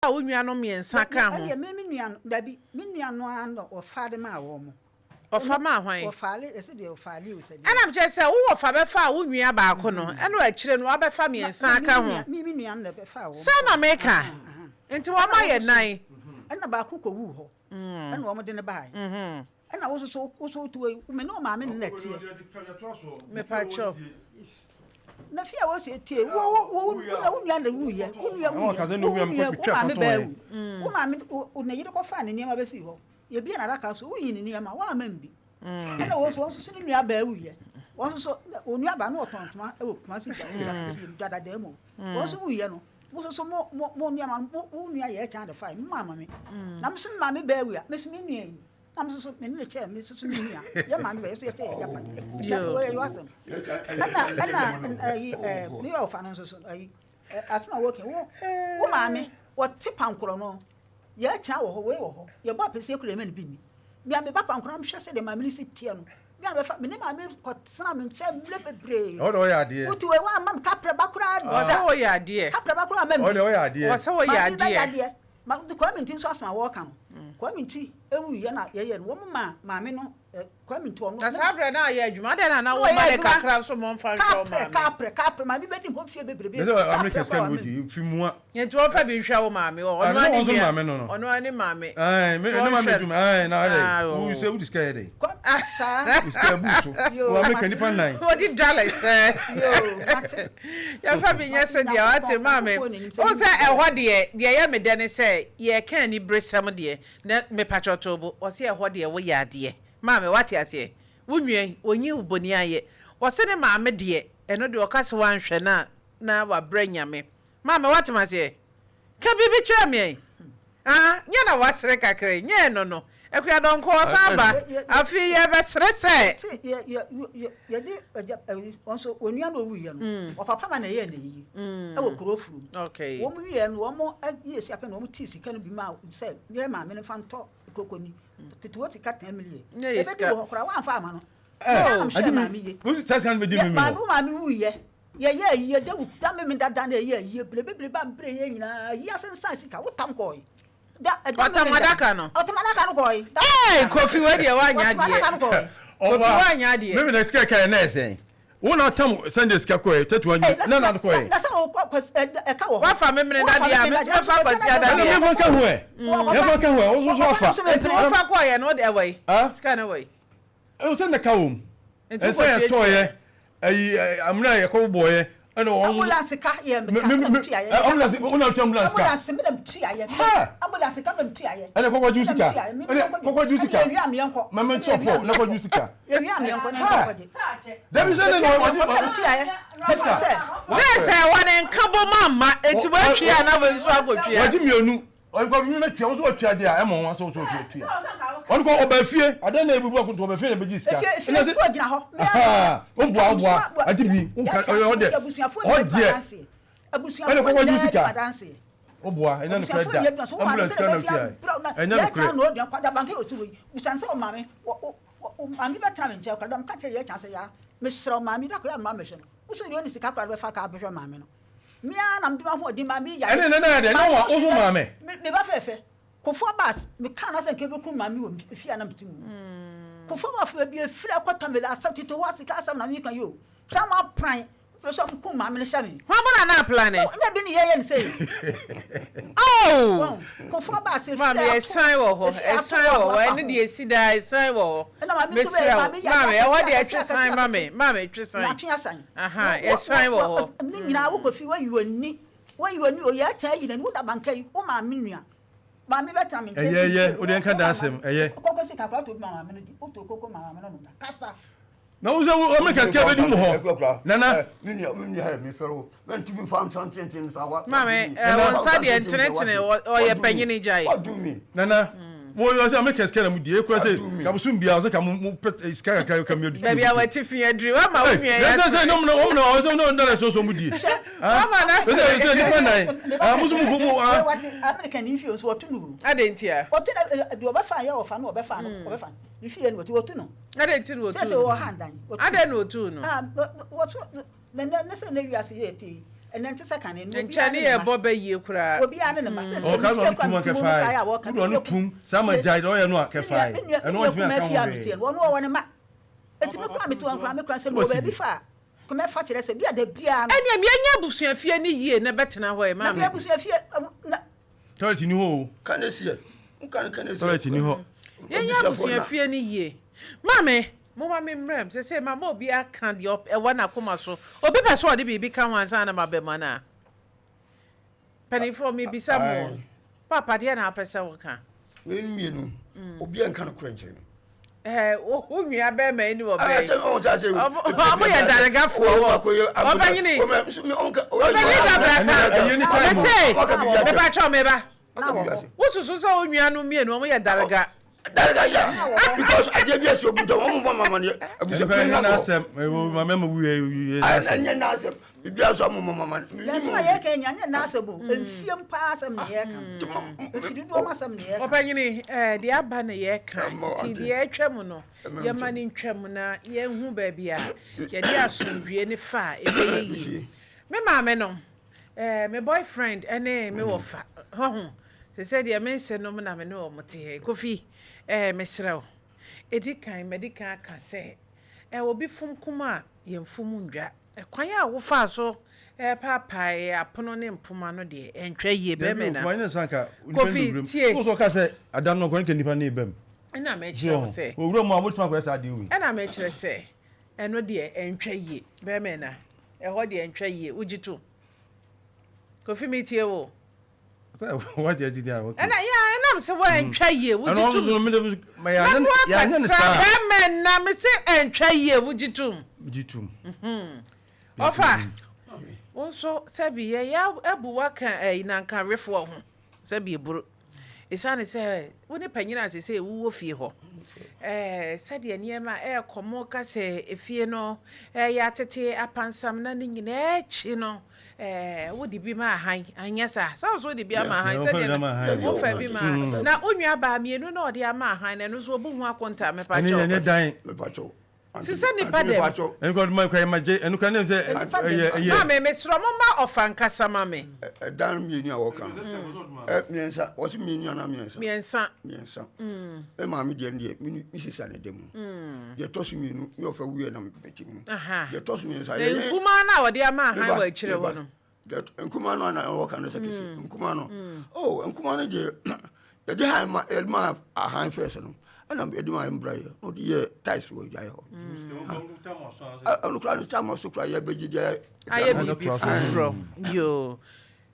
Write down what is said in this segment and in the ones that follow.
Wo nuanom mmiɛnsa ka ho. Ɛndeɛ me me nua no, dabi, me nua no ara na ɔfa de maa wɔn. Ɔfa maa hwan? Ɔfaale, ɛsɛ deɛ ɔfaale o, sɛ deɛ. Ɛna mekyerɛ sɛ wo wɔfa bɛfaa wo nua baako no, ɛna akyire no wabɛfa mmiɛnsa aka ho. Me me nua no na ɛbɛfaa wɔn. Sɛ na meka, nti wɔn ayɛ nan. Ɛna baako kɔwuu hɔ, ɛna wɔn de no baeɛ. Ɛna wo nso wo so wotu wei, me ne wo maame na ɛteɛ. Mepakyɛw. Na fie a wɔsi tie wo wo wo na wo nua na wuyɛ wo nua wuyɛ wo nua wo maame bɛɛ wu wo maame wo ne yere kɔfa ne nneɛma bɛsi hɔ yɛbie n'adaka so woyi ne nneɛma woama mbi ɛna wɔn nso wɔn nso ne nua bɛɛ wuyɛ wɔn nso so wɔn nua baa no wɔtɔn ntoma wɔ Kumasi dwa dada mu wɔn nso wuyɛ no mo nso so mo mo mo nneɛma mo wo nua yɛ ɛkyɛn de fa yi mo maama mi na mo nso maame bɛɛ wu a me nso me nua yi. Na me nso me ne no kyɛɛ me nso me nua yɛ maame bɛ yɛ so yɛ sɛ yɛ agyapadeɛ na wɔyɛ yɛ asɛm ɛna ɛna ɛyi ɛɛ me yɛ ɔfa no nso so ɛyi asɛm a wɔka wo wo maame wɔte pankorɔ no yɛ kyɛn wɔ hɔ wei wɔ hɔ yɛ bɔ apɛsi ekura yɛ mɛ no bi ni mea me ba pankorɔ no hwɛ sɛ deɛ maame no si teɛ no mea bɛfa me ne maame kɔ tena me nkyɛn mmerɛ bebree ɔde ɔyɛ adeɛ wotu wei wa ama me kaprɛ ba koraa wɔsɛ wɔyɛ adeɛ kaprɛ ba koraa ama me ɔde ɔyɛ adeɛ wɔsɛ wɔyɛ maame bɛyɛ adeɛ adeɛ Ma Kwame Nti nso asɛm a wɔreka no, Kwame Nti wuiɛ na yɛyɛ no, wɔn maa maame no, Kwame Nti ɔno. Na saa berɛ na ayɛ adwuma, adɛn na na womma ne kakra nso ma ɔmfa nhwɛ wo maame? Kaprɛ, kaprɛ, maame bɛdi hɔ mfeɛ bebrebe. Bɛsɛ Amerika sika na wɔdi, fi mua. Nti wɔmfa bi nhwɛ wo maame hɔ, ɔno ara ne nua, ɔno ara ne maame. Ɛɛ, me ne maame dum, ɛɛ, na adɛn, wo sɛ wodi sika yɛ dɛn? Saa. Sika bu so, wɔ Amerika nipa nnan. Wɔdi dollars sɛ. Yɛmfa bi nyɛ sɛdeɛ wate maame. Wohu sɛ ɛhɔ deɛ, deɛ ɛyɛ me dɛ ne sɛ yɛreka aniberesɛm deɛ, na mepakyɛw to wo bo, wɔse ɛhɔ deɛ woyɛ adeɛ. Maame, wate aseɛ? Wo nua yi, ɔnyi wo bɔni ayɛ. Wɔse ne maame deɛ, ɛno deɛ ɔka sɛ woanhwɛ no a, na wabrɛ Nyame. Maame, woate me aseɛ? Ka biribi kyerɛ me ɛ. Ah, nyɛ na wasere kakra yi, nyɛ ɛno no. Akua Donkor, ɔsan ba. Afei yɛrebɛsere sɛ. Yɛte, yɛ, yɛ, yɛ, yɛde agya, ɛyi, wɔn nso, wɔn nua na owuiɛ no, ɔpapa ma na ɛyɛɛ n'ayie ɛwɔ kuro furu mu. Okay. Wɔn wieɛ no, wɔn yɛ si apɛ na wɔn tii sika no bi maa sɛ yɛ maame no nfa ntɔ koko ni. Tete hɔ sika 10 million. Nyɛ yɛ Ebedi sika. wɔ hɔ koraa, wɔamfa ama no. Me ara na mehyɛɛ maame yie. Wo sika no bɛdi Yɛ me maame, hɔ. wo maame wuiɛ. Yɛyɛɛ ayie da wu da Memenda da na yɛyɛɛ ayie bere ba bere yɛ nyinaa ayie asensan sika wo tam kɔɔe da ɛda Ɔtam Memenda adaka no. ɔtam adaka no kɔɔe da Hey Kofi wei deɛ woanyɛ ɔtam adeɛ. adaka no kɔɔe. Kofi Ɔba woanyɛ adeɛ. Memenda sika ɛkaeɛ na ɛyɛ sɛn? Wo na ɔtam Sunday sika kɔɔɛ 31 Ei na na na kɔɔɛ. na sɛ wokɔ kɔ ɛka wɔ hɔ. Woafa Memenda Woafa deɛ a me Memenda nso deɛ mɛfa nso Kwasiada Ɛna deɛ. memfa nka ho ɛ. Yɛmfa nka ho ɛ wo nso so wafa. Nti wofa kɔɔeɛ no wode ɛwɔ yi? Ah? Sika no wɔ yi? Ɛwɔ sɛ na ka wɔ mu. Nti Ɛsɛ wokɔtua yɛtɔɔyɛ ayi amuna a yɛkɔ bɔɔyɛ ɛna wɔn Ambulance ka yɛ me ka na metua yɛ. Ambulance wɔn na tua ambulance ka. Ambulance mi na metua yɛ. Ha! Ambulance ka na metua yɛ. Ɛna kɔkɔ ju sika. Ɛna kɔkɔ ju sika. Ɛna yɛwia meɛ nkɔ. Mɛmɛ nkyɛn pɔ na kɔ ju sika. Yɛwia meɛ nkɔ na nkɔ kɔgye. Dabi sɛ ne na wɔgye. Na metua yɛ. Sista. Ne sɛ wɔn nka bɔ mu amma eti wɔatwia na wɔn nso akɔtwia. Wɔgye mmienu. Ɔno kɔ mi tua woso ɔtua deɛ a ɛmɔ ho asɛ woso ɔtua tua. Ɔno kɔ ɔba fie adan na ebubu akonto ɔba fie na ebegye sika. Efie efie kɔ gyina hɔ. Oboa oboa adi bi nka ɔyɛ ɔdɛ ɔdeɛ ɛna kɔkɔ gye sika. Oboa ɛnyɛ nokorɛ da ambulance sika na tua ɛnyɛ nokorɛ. Maame bɛtena me nkyɛn koraa dam ka kyerɛ yɛ kyɛn sɛ ya mesrɛ maame da kɔ yɛ mma mɛhwɛ no woso deɛ ɔne sika koraa bɛfa kaa bɛhwɛ maame no. Me ara na mede m'ahoɔden maa me yare. Ɛne nana yɛ dɛ na wa woso maame. Me ba fɛfɛ. Kofoɔ bus me kaa na sɛ nka ebekum maame wɔ fie a na mete mu. Kofoɔ bus baabi efiri ɛkɔ Tamale asɛm tete hɔ asika asɛm na meka yi o. Saa mo apran pɛ sɛ ɔmo kum maame no hyɛ me. Hwan mo na na aplane? Nyɛ bi ne yɛyɛ ne sei. Oh! Kofoɔ bus efiri Maame ato. ɛsan wɔ hɔ ɛsan wɔ hɔ ɛne deɛ esi daa ɛsan wɔ hɔ. Ɛna maame nso bɛ Mesrɛ wo maame yɛ maame ɛhɔ deɛ akɛse twe akɛse san ma akɛse. me maame twe san. Matwe asan. Aha, ɛsan wɔ hɔ. Ne nyinaa wokɔ fi wayi w'ani wayi w'ani o yɛ kyɛn ayi n'ani woda banka yi wo maame nua maame bɛtena me nkyɛn Ɛyɛ ɛyɛ o deɛ nka da asɛm ɛyɛ. Koko sika kora to bi ma maame no di woto koko ma maame no nom da kasa. Na wo sɛ wo Amerika sika bɛdi mu hɔ nana. Me nua me nua yɛ me fɛrɛ o mɛntumi nfa nsa ntenten sa wa. Maame ɛ wo nsa deɛ ntenetene ɔyɛ panyini gyae. Nana mo yɛ sɛ Amerika sika na mo di ekura sɛ kabosom bia ɔsɛ ka mo mo pɛ sika kakra ka mi adu. Baabi a wati fi adiri wama wo nua yɛ sɛ sɛ nom na wɔn na wɔn sɛ wɔn na sɛ sɛ wɔn die. Wama na sɛ sɛ nipa nan ah mo so mo fo mo ah. Amerika ni fi nso wɔtu no. Adɛn ntia. Wɔtu na deɛ ɔbɛfa yɛ ɔfa no ɔbɛfa no ɔbɛfa ne fie no wɔtu wɔtu no. Adɛn nti na wɔtuu no? Adɛn na wɔtuu no? Wɔtu na ne sɛ ne wiase yɛ ti. Ɛnɛ nte sɛ kane no, Nkyɛ obiara ne ne ne yɛ mma. bɔ bɛ yie koraa. Obiara ne ne mma. Sɛ sɛ Ɔka me na fie ɔno kora tum metu mu no akɛfae. koraa a wɔka Wode me ɔno nua tum saa ma tie gyae deɛ ɔyɛ no a me nua kɛfae. me nua me Ɛno nua ɔntumi kumaa anka fie ho a meteɛ hwee. no ɔno ɔwɔ ne mma. Eti me koraa mete hɔ koraa me koraa sɛ Sɛ mewɔ wasi baabi bi. fa a kɔmɛfa kyerɛ sɛ bi a da biara no. Ɛnneɛ meɛnyɛ abusuafie no yie na bɛtena hɔ ɛ Na me maame. abusuafie na. Toilet ni hɔ o. Kane seɛ. Nka ne kane seɛ. Toilet ni hɔ. Yɛnyɛ abusuafie no yie. Maame, momma me mmra mu. Seesei mama obi aka deɛ ɛwɔ n'akoma so. Obi pɛ sɛ ɔde biribi ka ho ansa na maba mu anaa? Mpanimfoɔ, mebisa mo. Paapa, deɛ na wopɛ sɛ woka? Wei mmienu, obi anka nokorɛ nkyerɛ me. Ɛɛ, wo nua bɛrima yi ne ɔbaa yi. Ɔmo yɛ daregafoɔ wɔ. Ɔbɛnyini. Ɔbɛnyini dabraka. Mese, mepa kyɛw meba. Wosusu sɛ wo nuanom mmienu ɔmo yɛ darega. Darega ya because adeɛ bi asi obi ntɛm ɔmo bɔ mama ne abusua Ɛnyɛ n'asɛm maame ma wuye wuye n'asɛm. Ɛnyɛ n'asɛm bibi aso ɔmo bɔ mama ne. Yɛsɛm a yɛka nya nyɛ n'asɛm o mfiem paa asɛm na yɛka mfi dodoɔ mu asɛm na yɛka. Ɔpanyini ɛɛ deɛ aba na yɛka nti deɛ atwa mu no yɛma ne ntwa mu na yɛnhu baabi a yɛde asomdwie ne fa a ɛbɛyɛ yie. Me maame no Eh, me boyfriend ne me wɔfa, wahu, sesei deɛ me nse nom na me ne wɔn te ha yi. Kofi, eh, mesrɛ wo, ɛdi kan, madi kan aka sɛ, eh, obi fom kum a, yɛmfom ndwa. Ɛkwan a wofaa so eh, paapaee apono ne mpoma no deɛ, ɛntwa yie, Dabi bɛrima o, na. kuma nyɛ sɛ anka nipa no Kofi, bɛwura mu. tie. Wo sɛ ɔka sɛ ada no ɔkɔ ne ka nipa no reba mu. Ɛna So mekyerɛ wo sɛ. Owura mu a wobɛtumi akɔyɛ saa adeɛ wei. Ɛna mekyerɛ sɛ, ɛno deɛ, ɛntwa yie, bɛrima na. Ɛhɔ deɛ ɛntwa yie, wogye tom? Kofi metie wo. Ɛna yɛ ɛnam sɛ wɔantwa yie wogye tom. Mɛmo akasa bɛrima na me se ɛntwa yie wogye tom. Gye tom. Ɔfa wo nso sɛbi yɛyɛ abu waka ɛyi nankawefoɔ ho. Sɛbi eburo. Esiane sɛ wo ne panyin a seesei wowɔ fie hɔ, ɛɛ, sɛdeɛ nneɛma ɛrekɔ, moka sɛ efie no ɛyɛ atete apansam na ne nyinaa akyi no, ɛɛ, wode bi ma ahan, anyɛ saa? Sɛ wo nso wode bi ama ahan, sɛdeɛ no, wofa bi ma ahan. Na wo nuabaa mmienu na ɔde ama ahan no, ɛno nso obu ho akontaa, mepakyɛw. Ɛne dan. Mepakyɛw. Sisɛ nipa dɛm. Ɛno kora ma kora ma gye ɛno kora ne sɛ ɛyɛ ɛyɛ. Maame mesrɛ mo ma ɔfa nkasa ma me. Ɛdan mmienu a wɔka no ɛ mmiɛnsa wɔsi mmienu anaa mmiɛnsa. Mmiɛnsa. Mmiɛnsa. Ɛ maame deɛ no deɛ mi mi sisa ne dɛm mu. Deɛ ɛtɔ so mmienu mi ɔfɛ wuyɛ na mi bɛti mu. Deɛ ɛtɔ so mmiɛnsa. Nkumaa no a wɔde ama ahan wɔ akyire hɔ no. Nkumaa no ana wɔka no sɛ kese mm. nkumaa no mm. oh nkumaa no deɛ yɛde han ma yɛde ma ahan fɛs no ɛna yɛde ma mbra yɛ na ɔde yɛ tiles wɔ adwaeɛ hɔ ɛno kora no tam so kora yɛbɛgye deɛ ayɛ biribi foforɔ yoo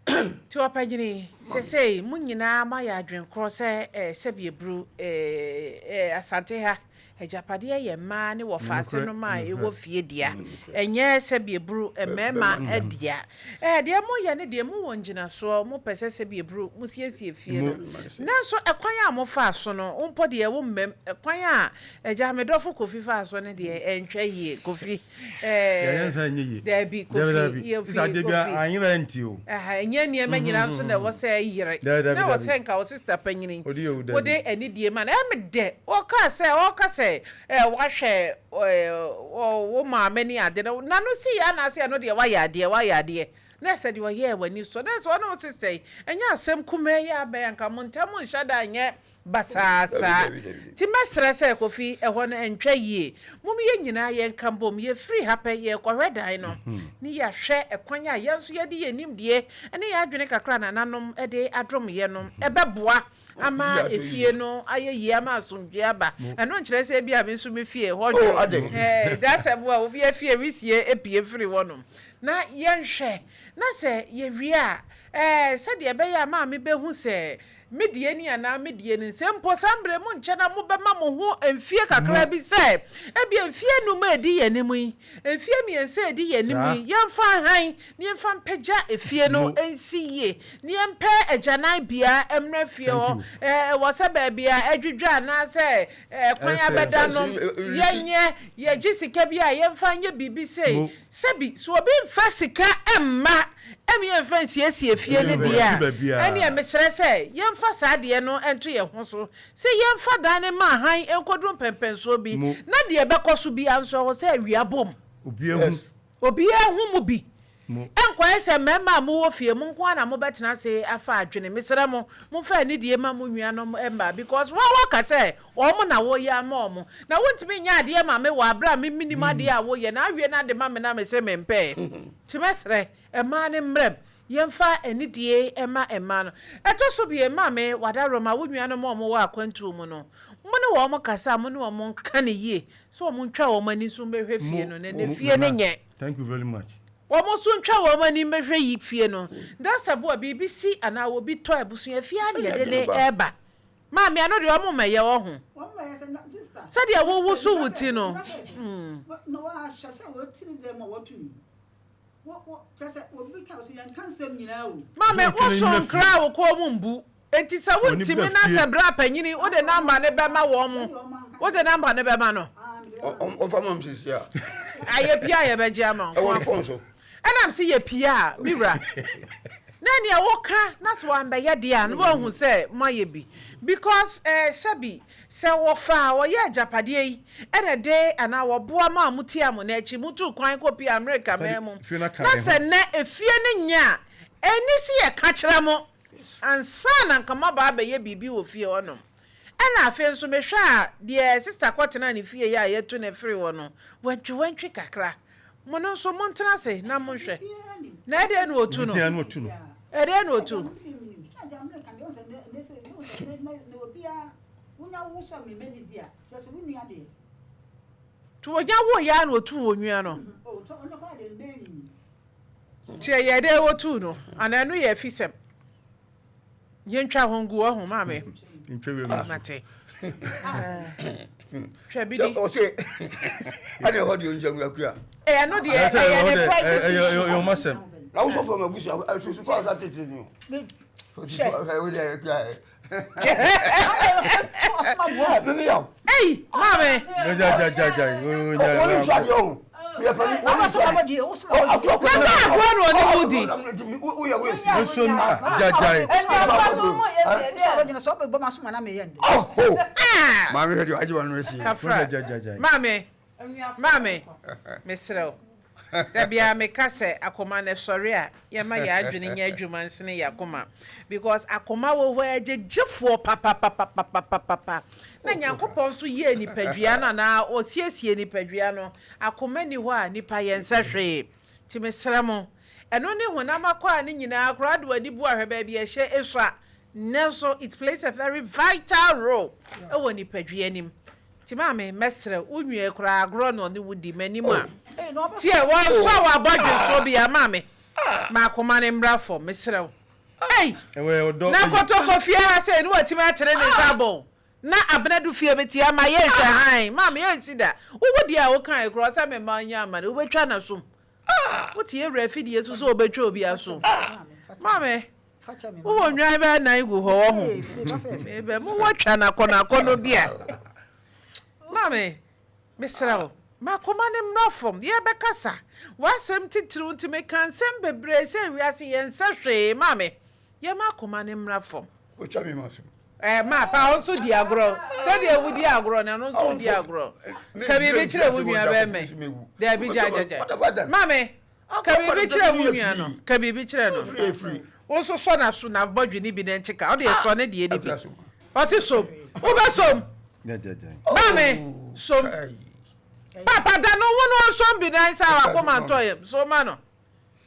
nti ɔpanyini sɛsɛi mo nyinaa moayɛ adwenkorɔ sɛ eh, sɛbi eburu eh, eh, asante ha Agyapadeɛ yɛ mmaa ne wɔfaase nom a ɛwɔ fie dea, ɛnyɛ sɛbieburu mmarima dea. Ɛɛ, deɛ moyɛ no deɛ, mowɔ ngyinasoɔ, mopɛ sɛ sɛbieburu mosiesie fie no. Nanso ɛkwan a mofaa so no, wo mpo deɛ wo mmam, ɛkwan a agya me dɔfo Kofi faa so no deɛ, ɛntwa yie, Kofi. Ɛɛ, daabi, Kofi, Kofi, Kofi. Ɛnyɛ nneɛma nyinaa nso na ɛwɔ sɛ ɛyere. Na ɛwɔ sɛ nka wo sista panyini wode anidie ma no. Ɛyɛ me dɛ ɔkaa sɛ ɔreka sɛ wahwɛ wo maame ne ade no, n'ano sii anaasɛ ɛno deɛ wayɛ adeɛ, wayɛ adeɛ. Na ɛsɛ deɛ ɔyɛɛ w'ani sɔ. Na ɛsɛ ɔne wo sista yi, ɛnyɛ asɛm kumaa yi abɛn anka mo ntam nhyɛ da nyɛ Basaa saa. Nti mɛsrɛ sɛ Kofi, ɛhɔ no ɛntwa yie. Mom yɛn nyinaa yɛnka mbom, yɛfiri ha pɛ yɛrekɔhwɛ dan no ne yɛahwɛ ɛkwan a yɛn nso yɛde yɛn nimdeɛ ne yɛn adwene kakra a nananom de adom yɛn no ɛbɛboa ama efie no ayɛ yie ama asomdwoeɛ aba. Ɛno nkyerɛ sɛ ebia me nso me fie hɔ dwo. Ɛɛ dasɛm a obi afie wisie pue firi hɔnom. Na yɛnhwɛ na sɛ yɛwie a, ɛɛ sɛdeɛ ɛbɛyɛ a maame bɛhu sɛ Me deɛ ni anaa me deɛ ni, sɛ mpo saa mmerɛ mu nkyɛ na mobɛma mo ho mfie kakra bi sɛ, ebia mfie nnum a ɛdi yɛn anim yi, mfie mmiɛnsa a ɛdi yɛn anim yi, yɛmfa hann na yɛmfa mpagya efie no nsi yie, na yɛmpɛ agyananbea mmra fie hɔ, ɛwɔ sɛ baabi a adwidwa anaasɛ kwan abɛda no, yɛnyɛ, yɛgye sika bi a yɛmfa nyɛ biribi sei. Sɛbi, sɛ obi mfa sika mma ɛne yɛmfa nsiesie fie no deɛ a, ɛneɛ mesrɛ sɛ yɛmfa saa adeɛ no nto yɛn ho so sɛ yɛmfa dan no mma hann nkɔduru mpɛnpɛnsoɔ bi, na deɛ ɛbɛkɔ so biara nso ɛwɔ sɛ awia bom. Obiara hu mu bi. Ɛnkɔyɛ sɛ mmarima a mowɔ fie, mo nko ara na mobɛtena ase afa adwene. Mesrɛ mo, momfa anidie mma mo nuanom mmaa because wɔn wɔka sɛ wɔn na woyɛ ama wɔn. Na wontumi nyɛ adeɛ ma me wɔ aberɛ a me mennim adeɛ a woyɛ na awie no ade ma me na mese mempɛɛ. Nti mɛsrɛ mmaa no mmram yɛmfa anidie mma mmaa no. Ɛtɔ so bio, maame, w'adaworoma, wo nuanom a wɔwɔ akwantuo mu no, mo ne wɔn kasa, mo ne wɔn nka no yie sɛ wɔntwa wɔn ani nso mmɛhwɛ fie no na ɛnɛ fie no nyɛ. Thank you very much. Wɔn nso ntwa wɔn ani mmɛhwɛ yi fie no. Na sɛ bo a biribi si anaa obi tɔ abusua fie ara na yɛde no reba. Maame, ɛno deɛ wɔn mmɛyɛ wɔ ho. Sɛdeɛ wowoso wo ti no. Maame, woso nkra a wo kɔn mu mbu. Enti sɛ wontumi na sɛ bra panyini wode number no bɛma wɔn mo, wode number no bɛma no. Ɔfa ma m sisi a. A yɛ pia a yɛbɛgye ama wo. Ɛwɔ ne phone so. Ɛna m se yɛ pia a, me wura. Na nea woka na sɛ wambɛyɛ deɛ a na wahu sɛ moayɛ bi. Because eh, sɛbi sɛ wɔfa a wɔyɛ agyapadeɛ yi ɛna de anaa wɔboa maa mo tiaa mo nan akyi, motuu kwan kɔpie Amerika man mu, na sɛ nnɛ efie no nyɛ a, ɛnni se yɛka kyerɛ mo. Ansa na anka moaba abɛyɛ biribi wɔ fie hɔnom. Ɛna afei nso mehwɛ a, deɛ sista kɔtenaa ne fie yi a yɛatu no afiri hɔ no, wantwiwantwi kakra. Mo no nso montena ase na monhwɛ. Na ɛdeɛn na ɔtu no? Ɛdeɛn na ɔtu? Nti ɔnya woeɛ ara na ɔtuu onua no? Nti ɛyɛɛ dɛ wotuu no anaa ɛno yɛ afisɛm? Yɛntwa ho ngu ɔho maame. Mate. Twa bi di. Ɔsɛ ɛna ɛhɔ deɛ ɔnkyɛn akua. Ɛyɛ no deɛ ɛyɛ ne private issue. Ɛyɛ ɔmo asɛm. Na wosɔ fam abusua ɛsoso fam asa tete ni o. Hwɛ. Ei, maame. Na sɛ akoa na ɔne wo di. Kafra, maame, maame, mesrɛ wo. Da biara meka sɛ akoma no ɛsɔre a yɛma yɛn adwene nyɛ adwuma nsene yɛn akoma because akoma wɔ hɔ ɛgyegyefoɔ papapapapapapa na Nyankopɔn nso yɛɛ nipadua no anaa ɔsiesie nipadua no akoma nni hɔ a nipa yɛnsɛ hwee nti mesrɛ mo ɛno ne honam akwaa no nyinaa koraa de w'ani bu ahwɛ baabi ɛhyɛ ɛsua nanso it plays a very vital role ɛwɔ nipadua nim Nti maame mɛsrɛ wo nwie koraa agorɔ na ɔne wo di m'anim a tie wɔnsɔ w'abɔdwensoɔ biara maame ma akoma no mmra fam mesrɛ wo ei na kotoko fie ha sei ne watumi atere ne nsa abɔ wo na abena du fie bɛti ama yɛnhwɛ hann maame yɛnsi da wowo deɛ a wokae koraa sɛ me mma nyɛ amane wobɛtwa n'asom wote yɛ wura afidie so sɛ wobɛtwa obi asom maame Wowɔ nnwan bɛyɛ nan gu hɔ wɔ ho. Mebɛ mo wɔ twa no akɔnɔ akɔnɔ bi a. Maame, mesrɛ wo, ma koma no mmra fam. Yɛbɛkasa. W'asɛm titiriw nti meka nsɛm bebree sɛ wiase yɛnsɛ hwee. Maame, yɛma akoma no mmra fam. Otwa me ma so. Eh, ma pa wo nso di agorɔ. Sɛdeɛ wodi agorɔ no, ɛno nso wodi agorɔ. Ka biribi kyerɛ wo nua bɛrima yi. Daabi, gya, gya, gya. Maame, Ka biribi kyerɛ wo nua no. Ka biribi kyerɛ no. Wo nso sɔ n'aso n'abɔdwe no bi na nte ka. Ɔde sɔ ne deɛ no bi. Ɔse som. Wobɛsom. Maame, som. Papa da no wo no ɔnsom bi na nsa wakoma ntɔ yam. So ma no.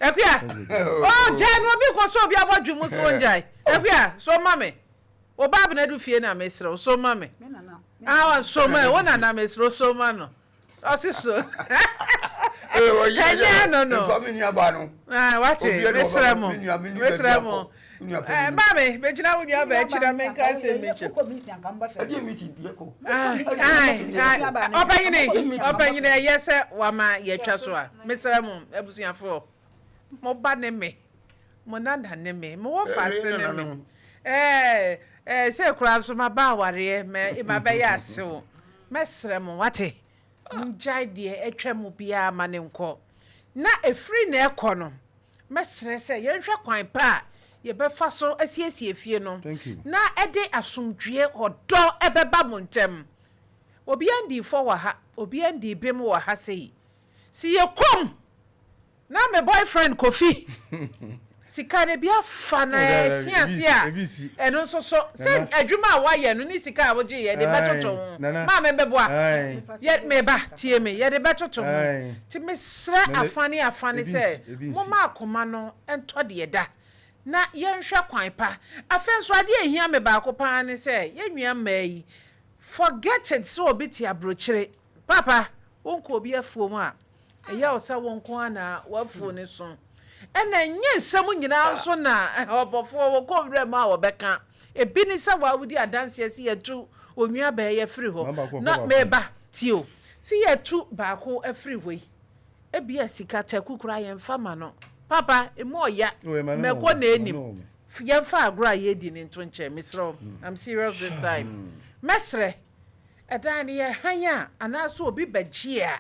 Akua. Oh, gyae no obi kɔ sɛ obi abɔdwe mu so ongyae. Akua, so ma me. Wo ba abena du fie na mesrɛ wo so ma me. Ah, so ma wo nana mesrɛ wo so ma no. Ɔsi so. Ɛnyɛ ano no. Nfa mi nua ba no. Ah, wate, mesrɛ mo. Mesrɛ mo. Eh, maame, bɛgyina wo nua ba akyi na menka asɛm mi kyerɛ. Ɔpanyini, ɔpanyini ɛyɛ sɛ wama yɛatwa so a. Mesrɛ mo, abusuafoɔ. Mo ba ne me. Mo nana ne me. Mo wɔfa ase ne me. Eh, eh, sɛ koraa nso maba awareɛ, mabɛyɛ asew. Mɛsrɛ mo, wate? Mongyae deɛ atwa mu biara ma no nkɔ. Na ɛfiri nnɛ rekɔ no, mɛsrɛ sɛ yɛnhwɛ kwan pa a yɛbɛfa so asiesie fie no na ɛde asomdwoeɛ, ɔdɔ bɛba mo ntam. Obiara ndii fɔ wɔ ha, obiara ndii bem wɔ ha sei. Sɛ yɛkɔm! Na me boyfriend Kofi sika no ebi afa na ɛsi ase a ɛno nso so sɛ adwuma a wayɛ no ne sika a wogye yɛde bɛtoto ho. Maame bɛboa yɛ meba tie me yɛde bɛtoto ho. Nti mesrɛ afa ne afa ne sɛ momma akoma no ntɔ deɛ da na yɛnhwɛ kwan pa. Afei nso adeɛ a ɛhia me baako pa ara ne sɛ yɛn nua mmaa yi forget it sɛ obi te abrokyire papa wonkɔ obi afuom a Ɛyɛ wo sɛ wo nko ara na w'afuo no so. Ɛna ɛnyɛ nsɛm nyinaa nso na ɔbɔfoɔ wɔkɔ nwura mu a wɔbɛka. Ebi ne sɛ waa wodi adanseɛ sɛ yɛatu onua baa yi afiri hɔ. Na meba, tie o. Sɛ yɛatu baako afiri hɔ yi, ebia sika taku koraa yɛmfa ma no. Papa, emu ɔya. Mɛkɔ na ɛnim. Yɛmfa agorɔ a yɛredi no nto nkyɛn. Mesrɛ wo, I'm serious this time. Mɛsrɛ. Ɛdan no yɛ hann a, anaasɛ obi bɛgye a,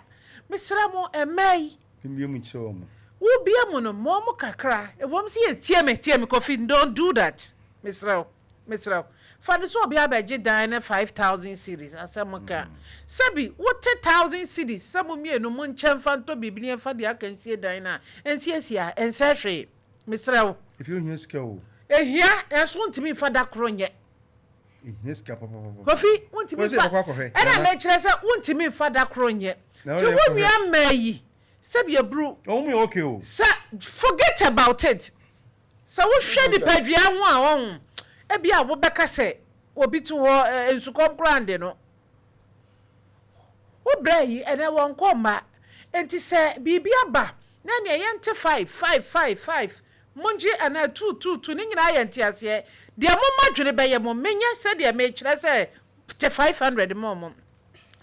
mesrɛ mo, mmaa yi. Memmue mu nkyerɛ wɔn. Wobue mu no, ma wɔn kakra. Ɛwom sɛ yɛ, tie me, tie me, Kofi, don't do that. Mesrɛ wo, mesrɛ wo. Fa no sɛ obi abɛgye dan no 5,000 cedis, asɛm ka. Sɛbi, wote 1,000 cedis sɛ mo mmienu monkyɛ mfa ntɔ biribi na yɛmfa deɛ aka nsie dan no a, ɛnsiesie a, ɛnsɛe hwee. Mesrɛ wo. Efie ohia sika o. Ehia, nanso wontumi mfa da koro nyɛ. Ehia sika papapapa. Kofi, wontumi nfa, ɛna mekyerɛ sɛ wontumi nfa da koro nyɛ. Nti wo nua mmaa yi, sɛbi aburu. Wɔn yɛ okay o. Sɛ, forget about it. Sɛ wohwɛ nipadua ho a, ɔho, ebi a wobɛka sɛ obi te hɔ nsukɔm koraa nde no. Wo brɛ yi, ɛnɛ wɔnkɔ mma. Nti sɛ biribi aba, na ɛneɛ yɛnte five, five, five, five. Mongye anaa tu tu tu ne nyinaa yɛ nteaseɛ. Deɛ mo madwene bɛyɛ mo menyɛ sɛdeɛ mekyerɛ sɛ te 500 ma ɔmo.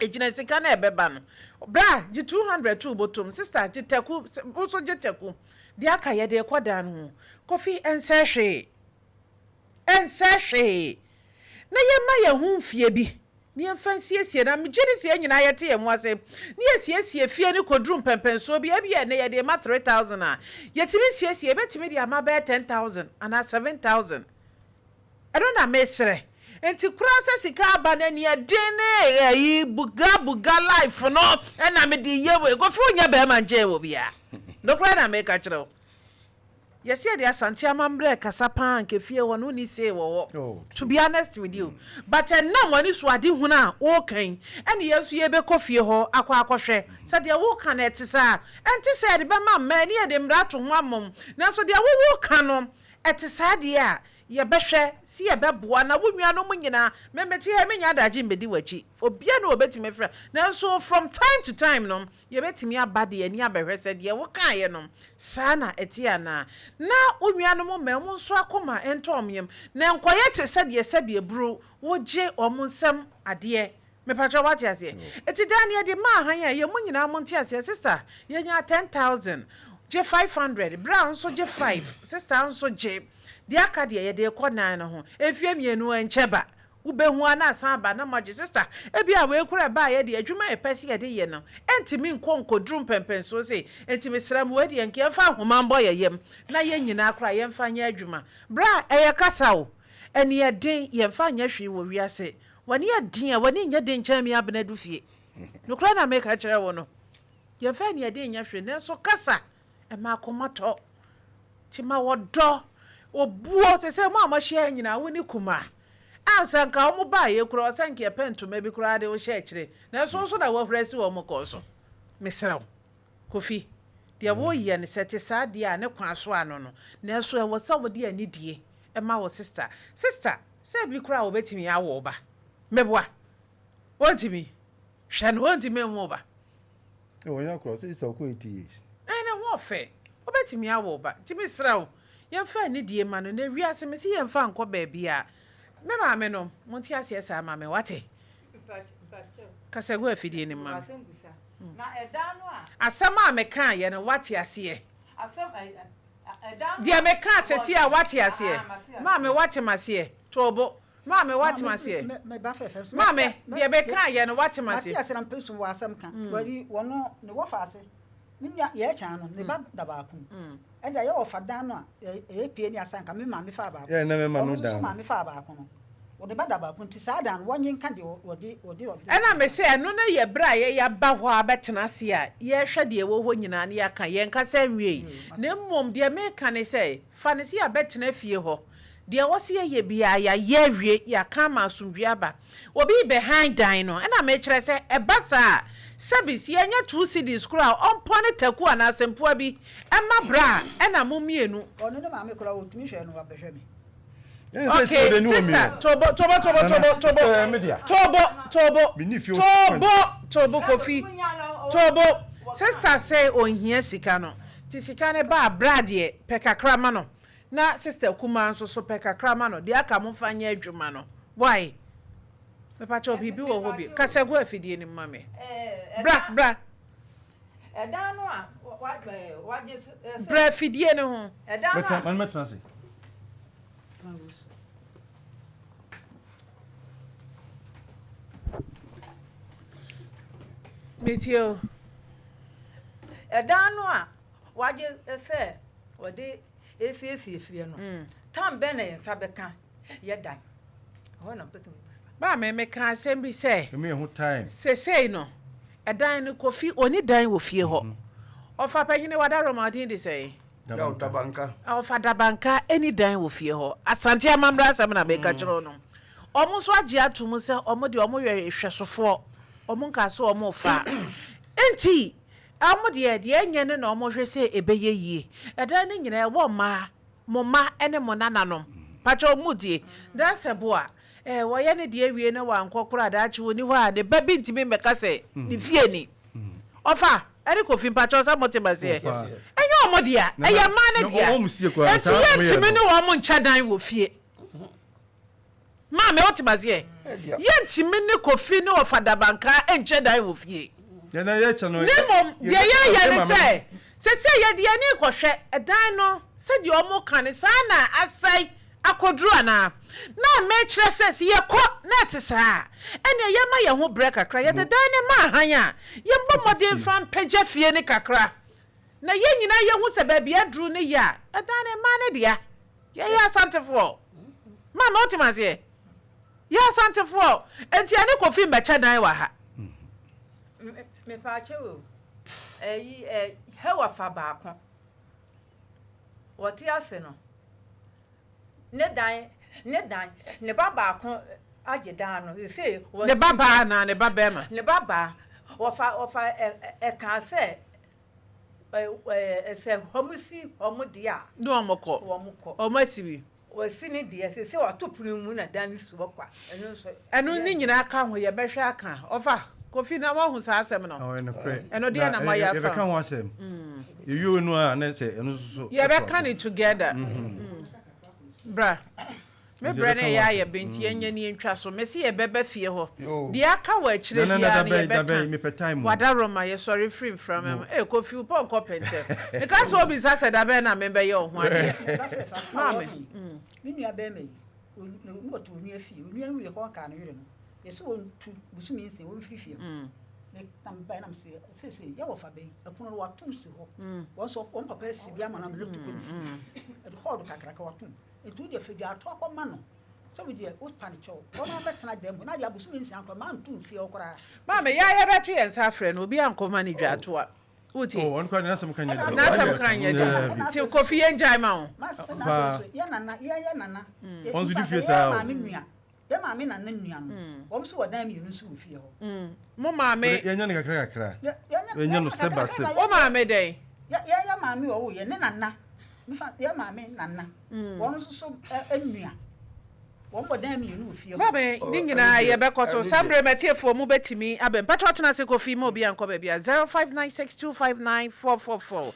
Ɛgyina sika no a ɛbɛba no. Bra gye 200 to wo bɔtɔm, sister gye taku, wo nso gye taku. Deɛ aka yɛde rekɔ dan no ho. Kofi ɛnsɛe hwee. Ɛnsɛe hwee. Na yɛmma yɛn ho mfie bi. Na yɛmfa nsiesie, na megye di sɛ yɛn nyinaa yɛte yɛn ho ase, na yɛsiesie fie no kɔduru mpɛnpɛnsoɔ bi, ebia ɛnnɛ yɛde rema 3,000 a, yɛtumi siesie, yɛbɛtumi de ama bɛyɛ 10,000 anaa 7,000. Ɛno na mesrɛ. Nti koraa sɛ sika aba no aniɛden ne ayi buga buga life no ɛna mede yɛ wei. Kofi wonyɛ bɛrima nkyɛn wɔ biara. Nokorɛ na meka kyerɛ wo. Yɛse yɛde Asante amammerɛ rekasa paa anka fie hɔ no wonni say wɔ hɔ to be honest with you but ɛnam w'anisoadehunu a woreka yi ɛne yɛn nso yɛbɛkɔ fie hɔ akɔ akɔhwɛ sɛ deɛ woreka no ɛte saa ɛnte sɛ yɛde bɛma mmaa ne yɛde mmara ato ho ama wɔn nanso deɛ wo woreka no ɛte saa deɛ a yɛbɛhwɛ se yɛbɛboa na wo nuanom nyinaa me mete ha yi mennya adagye mmɛdi w'akyi obiara ni wɔbɛtumi afira nanso from time to time no Yɛbɛtumi aba de yɛn ani abɛhwɛ sɛ deɛ wokaeɛ no, saa na ɛteɛ anaa. Na wo nuanom mma wɔn nso akoma ntɔ wɔn yam, na ɛnkɔyɛ te sɛ deɛ sɛdeɛ aburo wogye wɔn nsam adeɛ. Mepakyɛw woate aseɛ? Enti daa no yɛde maa hann a ɛyɛ, mo nyinaa monte aseɛ, sister yɛnyaa 10,000, gye 500, bra nso gye five, sister nso gye, deɛ aka deɛ yɛde rekɔ nan no ho, mfeɛ mmienu ɛnkyɛ ba. Wobɛhu ara na asan aba na moagye. Sister, ebia wei koraa ɛbaeɛ deɛ, adwuma a yɛpɛ sɛ yɛde yɛ no, ɛntumi nkɔ nkɔduru mpɛnpɛnsoɔ sei. Enti mesrɛ mo, wei deɛ nka yɛmfa nhoma mbɔ yɛn yam na yɛn nyinaa koraa yɛmfa nyɛ adwuma. Bra, ɛyɛ kasa o. Aniɛden, yɛmfa nyɛ hwee wɔ wiase. W'ani yɛ den a, w'ani nyɛ den nkyɛn me Abena Dufie. Nokorɛ na meka kyerɛ wo no. Yɛmfa aniɛden nyɛ hwee, nanso kasa, ɛma akoma tɔ. Nti ma wɔdɔ, obuo, te sɛ mo a moahyia ha nyinaa, wo ne Kuma. A sɛ anka wɔn baeɛ koraa, ɔsɛ anka yɛpɛ ntoma bi koraa de wo hyɛ akyire. Nanso wo nso na woahuri asi wɔn kɔn so. Mesrɛ wo, Kofi, deɛ woreyɛ no, sɛ ɛte saa deɛ a, ne kwan so ano no. Nanso ɛwɔ sɛ wode anidie ma wo sista. Sista, sɛ ebi koraa a wɔbɛtumi awo wo ba. Meboa? Wɔntumi? Hwɛ no, wɔntumi nwo wo ba. Eh, wɔnyɛ akora, sɛ sista ɔkɔ 80 years. Eh, ne ho ɔfɛ. Wobɛtumi awo wo ba. Nti mesrɛ wo, yɛmfa anidie mma no. Na wiase, mese yɛmfa nkɔ baabiara. Me maame nom, monte aseɛ saa ma me, wate? Kasa gu afidie no mu ma me. Asɛm a mekaeɛ no, woate aseɛ? Deɛ mekaa sɛsi a, woate aseɛ? Maame, woate m'aseɛ? To wo bo. Maame, woate m'aseɛ? Maame, deɛ mekaeɛ no, woate m'aseɛ? Mate aseɛ na mepɛ so wɔ asɛm ka. Wɔno, ne wɔfa ase. Me nua, yɛkyɛn no, ne ba da baako mu. Ɛnna yɛ wɔfa dan no a, ɛyɛ pie ne asa nka me maame faa baako. Ɔno nso so maame faa baako no. Wɔde ba da baako nti saa da no wɔnye nka deɛ wɔde wɔde wɔde. Ɛna me se ɛno no yɛ berɛ a yɛ yɛaba hɔ abɛtena ase a yɛrehwɛ deɛ ɛwɔ hɔ nyinaa na yɛaka, yɛnkasa nwiei. Na mmom deɛ meka ne sɛ, fa no sɛ yɛabɛtena fie hɔ, deɛ ɛwɔ sɛ yɛyɛ biara yɛayɛ awie, yɛaka ama asomdwoeɛ aba. Obi rebɛhan dan no, ɛna mekyerɛ sɛ ɛba saa a, sɛbi sɛ yɛanya 2 cedis koraa a, ɔmpɔne taku anaa asɛmfua bi mma bra a, ɛna mo mmienu. Ɔno ne maame koraa ɔtumi hwɛ no wabɛhwɛ me. Okay, sister, tobo, tobo, tobo, tobo, tobo, tobo, tobo, tobo, tobo, Kofi, tobo. Sister say onhia sika no. Ti sika ne ba bra deɛ pɛ kakra ma no. Na sister kuma nso so pɛ kakra ma no. Deɛ aka mo fa nyɛ adwuma no. Why? Mepa kyɛw biribi wɔ hɔ bi. Kasa gu afidie no mu ma me. Bra, bra. Ɛdan no a wagye sɛ. Bra afidie no ho. Ɛdan no a. Mɛtena ase. Metie o. Ɛdan no a wagye sɛ wɔde esiesie fie no, tam bɛn na yɛn nsa bɛka yɛ dan? Ɛhɔ na mpɛ sɛ mebisa. Baa me meka asɛm bi sɛ. Emu yɛ ho time. Sesei no, ɛdan no Kofi ɔni dan wɔ fie hɔ. Ɔfa panyini wada Roma ɔdin de sɛn? Dabanka. Ɔfa Dabanka ɛni dan wɔ fie hɔ. Asante amammerɛ asɛm na meka kyerɛ no. Ɔmo nso agye ato mu sɛ ɔmo deɛ ɔmo yɛ hwɛsofoɔ. Ɔmo nka so ɔmo fa. Nti ɔmo deɛ deɛ ɛnyɛ no na ɔmo hwɛ sɛ ɛbɛyɛ yie. Ɛdan no nyinaa ɛwɔ mmaa, mo mma ne mo nananom. Pakyɛ ɔmo die. Dasɛ boa. Ɛɛ wɔyɛ ne deɛ wie na wankɔ koraa daakye wɔni hɔ a ne ba bi ntumi mmɛka sɛ ne fie ni. Ɔfa ɛne Kofi mpakyɛw sɛ mote maseɛ. Ɛnyɛ ɔmo dea, ɛyɛ mmaa no dea. Enti yɛntumi ne wɔn nkyɛ dan wɔ fie. Maame wote maseɛ? Yɛntumi ne Kofi ne ɔfa Dabanka nkyɛ dan wɔ fie. Ne mmom deɛ yɛyɛ ne sɛ sɛsɛ yɛde yɛn ani kɔhwɛ dan no sɛdeɛ ɔmo ka no saa na asɛe akɔduru anaa. Na mekyerɛ sɛ sɛ yɛkɔ na ɛte saa a, ɛnneɛ yɛma yɛn ho brɛ kakra. Yɛde dan no ma ahan a, yɛmbɔ mmɔden mfa mpagya fie no kakra. Na yɛn nyinaa yɛhu sɛ baabi aduru no yɛ a, ɛdan no mmaa no dea. Yɛyɛ Asantefoɔ. Maame wote aseɛ? Yɛ Asantefoɔ. Enti ɛne Kofi mbɛkyɛ dan wɔ ha. Mepaakyɛw o, ɛyi ɛ Hawa fa baako. Wɔte ase no, ne dan ne dan ne ba baako agye dan no sese. Ne ba baa na ne ba bɛrima. Ne ba baa wɔfa wɔfa ɛ ɛka sɛ ɛ ɛ sɛ wɔn si wɔn deɛ a. Ne wɔn kɔ. Wɔn kɔ. Wɔn asi bi. Wɔsi ne deɛ sese wɔato pono mu na dan no si hɔ kwa ɛno nso. Ɛno ne nyinaa ka ho yɛbɛhwɛ aka ɔfa Kofi na wahu saa asɛm no. Ɛno deɛ na moayɛ afa. Yɛbɛka ho asɛm. Yɛwie no a na sɛ ɛno nso so. Yɛbɛka ne together. Bra. Me brɛ no ɛyɛ ayɛ bɛ nti yɛnyɛ ne yɛntwa so. Mese yɛbɛba fie hɔ. Deɛ aka wɔ akyire biara no yɛbɛka. Wada Roma yɛsɔre firi mframa mu. Ee Kofi wo pɔnkɔ pɛntɛm. Meka sɛ obisa sɛ da bɛn na mebɛyɛ wo ho adeɛ. Maame. Me nua bɛrima yi, na ɔte onua fie. Onua no wuiɛ kɔ ɔnkaa ne yere no. Yɛsɛ wɔntu bosome 6 wɔmfiri fie hɔ. Na mebae na mese seesei yɛwɔ fa bɛn ɛpono no watom si hɔ. Wɔn nso wɔn papa asi bi ama no ama no tu kɔ ne fie. Ɛde hɔɔdo kakraka watom. Nti wo deɛ fa dwato akɔma no sɛ wo deɛ wopa no kyɛw. Wɔn abɛtena dan mu na deɛ abosome 6 koraa manto mfie hɔ koraa. Maame yɛ a yɛbɛto yɛn nsa afrɛ no obi ankɔma no dwato a. Wotie? Oh, ɔno koraa de n'asɛm ka nyɛ dɛ. N'asɛm ka nyɛ dɛ. Nti Kofi yɛn gyae ma wo. Paa. Yɛ nana yɛ yɛ nana. Wɔn nso di fie saa o. Yɛ maame nua. Yɛ maame nana nua no. Wɔn nso wɔ dan mmienu nso wɔ fie hɔ. Mo maame. Yɛnyɛ no kakra kakra. Yɛnyɛ no step by step. Wo maame dɛn? Yɛ yɛ maame ɔwɔ yɛ ne nana. Mefa yɛ maame nana. Wɔn nso so nua. Wɔn bɔ dan mmienu wɔ fie hɔ. Maame ne nyinaa yɛbɛkɔ so. Saa mmerɛ matiefoɔ mu bɛtumi abɛn. Mpakyɛ ɔtena ase Kofi ma obi ankɔ baabi a 0596259444.